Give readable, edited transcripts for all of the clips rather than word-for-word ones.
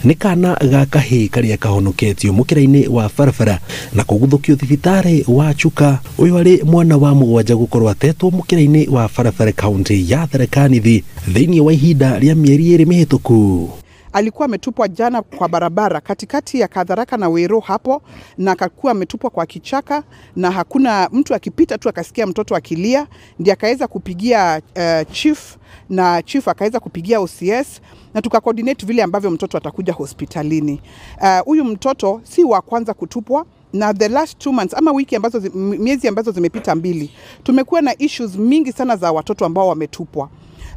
Nĩ kana ga kahĩĩ karĩa kahonoketio mũkĩra-inĩ wa barabara na kũguthũkio thibitarĩ wa Chuka. Ũyũ arĩ mwana wa mũgwanja gũkorwo atetwo mũkĩra-inĩ wa barabara kaunti ya Tharaka Nithi thĩinĩ wa ihinda rĩa mĩeri 2 mĩhĩtũku. Alikuwa ametupwa jana kwa barabara katikati ya Katharaka na Wero hapo, na akakuwa ametupwa kwa kichaka na hakuna mtu, akipita tu akasikia mtoto akilia, ndiye akaweza kupigia chief, na chief akaweza kupigia OCS na tukacoordinate vile ambavyo mtoto atakuja hospitalini. Huyu mtoto si wa kwanza kutupwa, na the last 2 months ama wiki ambazo miezi ambazo zimepita 2 tumekuwa na issues mingi sana za watoto ambao wametupwa.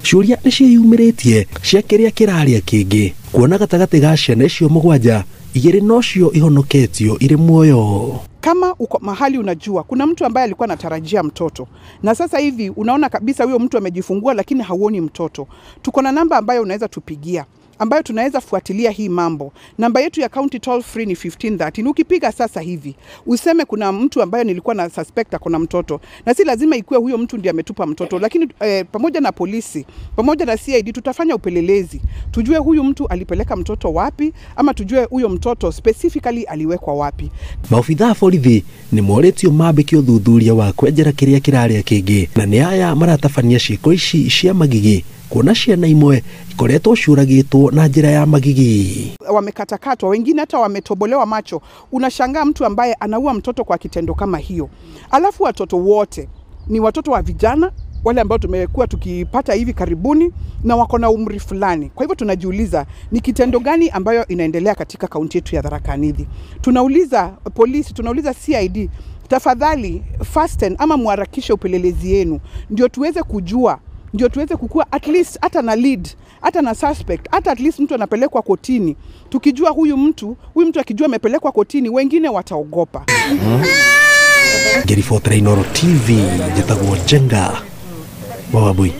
Ciũria nĩ ciĩyumĩrĩtie cia kĩrĩa kĩrarĩa kĩngĩ kuona gatagatĩ ga ciana icio 7 2 nocio ihonoketio irĩ muoyo. Kama uko mahali unajua kuna mtu ambaye alikuwa anatarajia mtoto na sasa hivi unaona kabisa huyo mtu amejifungua lakini hauoni mtoto, tuko na namba ambayo unaweza tupigia, ambayo tunaweza fuatilia hii mambo. Namba yetu ya county toll free ni 1513. Ukipiga sasa hivi useme kuna mtu ambaye nilikuwa na suspect kuna mtoto, na si lazima ikuwe huyo mtu ndiye ametupa mtoto, lakini pamoja na polisi, pamoja na CID tutafanya upelelezi tujue huyu mtu alipeleka mtoto wapi, ama tujue huyo mtoto specifically aliwekwa wapi. Maobithaa a borithi nĩ morĩtio mambĩke ũthuthuria wa kwenjera kĩrĩa kĩrarĩa kĩngĩ, na nĩ aya maratabania ciĩko ici cia magigi kuona ciana imwe ikoretwo ciũragĩtwo na njĩra ya magigi. Wamekatakatwa, wengine hata wametobolewa macho. Unashangaa mtu ambaye anaua mtoto kwa kitendo kama hiyo. Alafu watoto wote ni watoto wa vijana wale ambao tumekuwa tukipata hivi karibuni na wako na umri fulani. Kwa hivyo tunajiuliza ni kitendo gani ambayo inaendelea katika kaunti yetu ya Tharaka Nithi. Tunauliza polisi, tunauliza CID, tafadhali fasten ama muharakishe upelelezi yenu ndio tuweze kujua, ndio tuweze kukua at least hata na lead, hata na suspect, hata at least mtu anapelekwa kotini. Tukijua huyu mtu akijua amepelekwa kotini, wengine wataogopa. Ngĩribotera Inooro TV, njĩtagwo Njenga wa Wambui.